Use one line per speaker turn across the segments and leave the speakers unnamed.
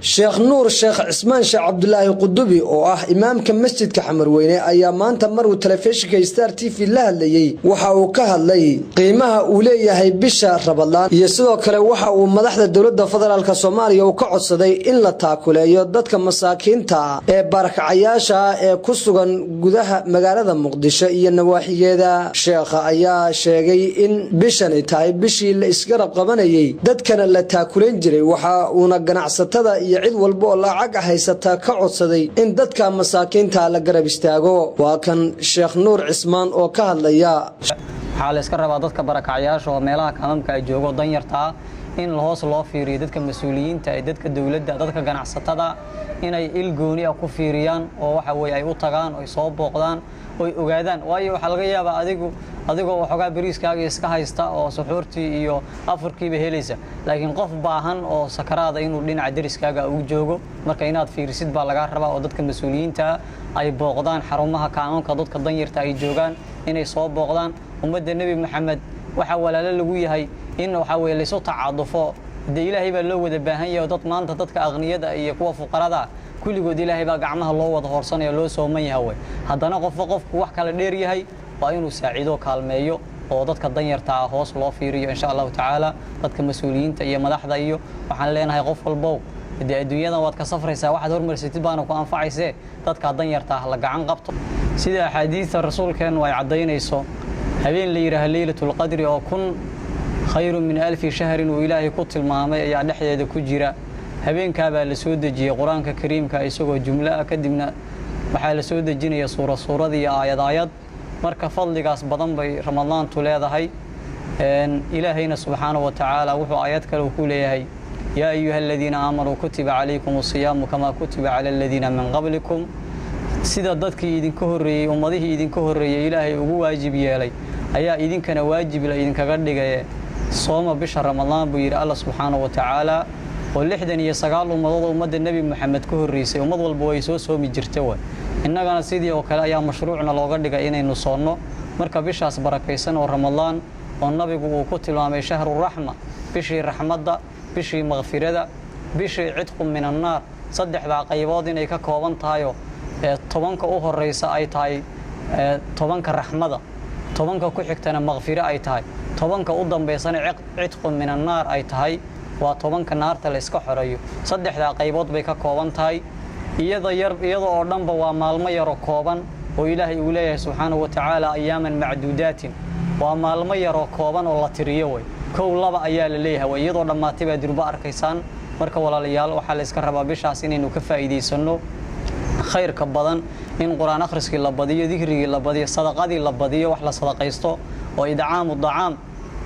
Sheekh Nuur Sheekh Cismaan Sheekh Cabdulaahi Qudubi oo ah imaamka masjidka Xamarweyne ayaa maanta maruu telefishinka Star TV la hadlayey waxa uu ka hadlay qiimaha uu leeyahay bisha Rabadlaan, iyo sidoo kale waxa uu madaxda dowladda federaalka Soomaaliya uu ka codsaday in la taakuleeyo dadka masaakiinta ee barakacayaasha ee ku sugan gudaha magaalada Muqdisho iyo nawaaxigeeda. Sheekha ayaa sheegay in bishani tahay bishii la isgarab qabanayay, dadkana la taakulayn jiray. Waxa uuna ganacsatada iyo cid walba oo lacag haysata ka codsaday in dadka masaakiinta la garab istaago. Waa kan Sheekh Nuur Cismaan oo ka hadlaya.
Waxaa la iska rabaa dadka barakacyaasha oo meelaha kaamamka ay joogo, danyartaa, in hoos loo fiiriyo. Dadka mas-uuliyiinta ee dadka dowladda, dadka ganacsatada, inay il gooni ah ku fiiriyaan oo waxa weye ay u tagaan, oy soo booqdaan, oy ogaadaan. Waayo, waxaa laga yaabaa adigu adigoo waxoogaa bariiskaaga iska haysta oo suxuurtii iyo afurkiiba helaysa, laakiin qof baahan oo sakaraada inuu dhinaca deriskaaga ugu joogo. Marka inaad fiirisid baa lagaa rabaa oo dadka mas-uuliyiinta ay booqdaan xarumaha kaamamka dadka danyarta ay joogaan, inay soo booqdaan. Ummadda Nebi Maxamed waxaa walaalo lagu yahay in waxaa weye laysu tacaadufo. Dee Ilaahay baa loo wada baahan yahay. Dad maanta dadka aqniyada iyo kuwa fuqarada kulligood Ilaahay baa gacmaha loo wada hoorsanaya, loo sooman yahay wey. Haddana qofba qofku wax kala dheer yahay waa inuu saaciido, kaalmeeyo oo dadka danyarta ah hoos loo fiiriyo, insha Allahu tacaala. Dadka mas-uuliyiinta iyo madaxda iyo waxaan leenahay, qof walbow dee adduunyadan waad ka safraysaa, waxaad hormarsatid baana ku anfacaysee, dadka danyarta ah la gacan qabto. Sida axaadiista rasuulkeennu ay caddaynayso, habeen la yidhaaha Leylatulqadri oo 1000 خير من ألف شهر uu Ilaahay ku tilmaamay ayaa dhexdeeda ku jira. Habeenkaabaa la soo dejiyey Qur-aanka Kariimka isagoo jumlo ah, kadibna waxaa la soo dejinaya suura suurad iyo aayad aayad. Marka fadligaas badan bay Ramadaantu leedahay. Ilaahayna subxaanahu wa tacaala wuxuu aayad kale uu ku leeyahay: يا أيها الذين آمنوا كتب عليكم الصيام كما كتب على الذين من قبلكم. Sida dadkii idinka horreeyey, ummadihii idinka horreeyey Ilaahay ugu waajib yeelay ayaa idinkana waajib la idinkaga dhigaye, sooma bisha Ramadaan, buu yidhi Alla subxaanahu wa tacaala. Oo 69 ummadood oo ummadda Nebi Moxamed ka horreysay, ummad walba way soo soomi jirta way. Innagana sidii oo kale ayaa mashruucna looga dhigay inaynu soonno. Marka bishaas barakaysan oo Ramadaan, oo nabigu uu ku tilmaamay شهر الرحمة, bishii raxmadda, bishii makfirada, bishii عتق من النار, saddexdaa qaybood inay ka kooban tahayoo 10-ka u horeysa ay tahay 10-ka raxmada, 10-ka ku xigtana makfiro ay tahay, 10-ka u dambaysana عتق من النار ay tahay, waa 10-ka naarta la iska xoreeyo. Saddexdaa qaybood bay ka kooban tahay. Iyada yar, iyada oo dhanba waa maalmo yaroo kooban oo Ilaahay uu leeyahay subxaanahu wa tacaala: أياما معدودات. Waa maalmo yaroo kooban oo la tiriyo wey. Kow, laba ayaa la leeyahay wey. Iyadoo dhammaatay baa durba arkaysaan. Marka walaalayaal, waxaa la iska rabaa bishaas inaynu ka faa'iidaysanno khayrka badan, in Qur-aan akhriskii la badiyo, dikrigii la badiyo, sadaqadii la badiyo, wax la sadaqaysto oo إطعام الطعام.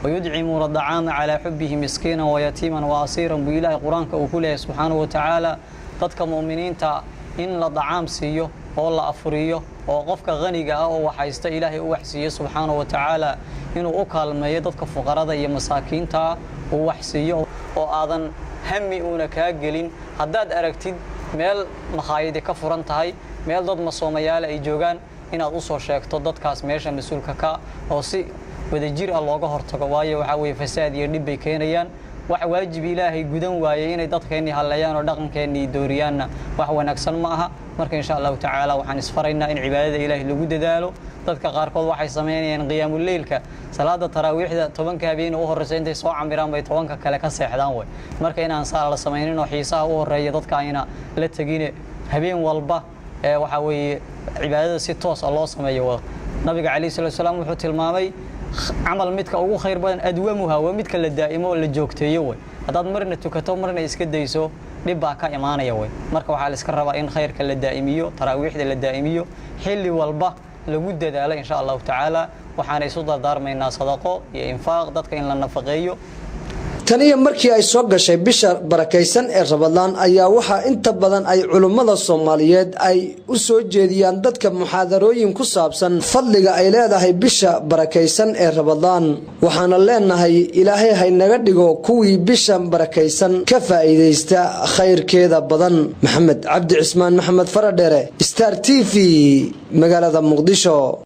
ويطعمون الطعام على حبه مسكينا ويتيما وأسيرا, buu Ilaahay Qur-aanka uu ku leeyahay subxaanahu wa tacaala. Dadka mu'miniinta in la dacaam siiyo oo la afuriyo, oo qofka qaniga ah oo waxaysta Ilaahay u waxsiiyo subxaanahu wa tacaala inuu u kaalmeeyo dadka fuqarada iyo masaakiinta, uu waxsiiyo, oo aadan hami uuna kaa gelin. Haddaad aragtid meel makhaayadi ka furan tahay, meel dad masoomayaale ay joogaan, inaad u soo sheegto dadkaas meesha mas-uulka ka, oo si wadajir ah looga hortago. Waayo, waxaa weeye fasaad iyo dhib bay keenayaan. Wax waajib Ilaahay gudan waayey inay dadkeennii halleeyaan oo dhaqankeennii dooriyaanna wax wanaagsan ma aha. Marka insha Allahu tacaala waxaan isfaraynaa in cibaadada Ilaahay lagu dadaalo. Dadka qaarkood waxay samaynayaan qiyaamuleylka, salaada taraawiixda, 10-ka habeene u horreysa intay soo camiraan bay 10-ka kale ka seexdaan wey. Marka inaan saa la samaynin oo xiisaha u horreeya dadka ayna la tegine, habeen walba ee waxaa weeye cibaadada si toos ah loo sameeyo. Nabiga calayhi salatu wasalaam wuxuu tilmaamay camal midka ugu khayr badan أدومها, waa midka la daa'imo oo la joogteeyo wey. Haddaad marna tukato, marna iska dayso, dhib baa ka imaanaya wey. Marka waxaa la iska rabaa in khayrka la daa'imiyo, taraawiixda la daa'imiyo, xilli walba lagu dadaalo, insha Allahu tacaala. Waxaana isu dardaarmaynaa sadaqo iyo infaaq, dadka in la nafaqeeyo.
Taniyo markii ay soo gashay bisha barakaysan ee Rabadaan ayaa waxaa inta badan ay culummada Soomaaliyeed ay u soo jeediyaan dadka muxaadarooyin ku saabsan fadliga ay leedahay bisha barakaysan ee Rabadaan. Waxaana leenahay, Ilaahay haynaga dhigo kuwii bisha barakaysan ka faa'iidaysta khayrkeeda badan. Maxamed Cabdi Cismaan, Maxamed Faradheere, Star TV, magaalada Muqdisho.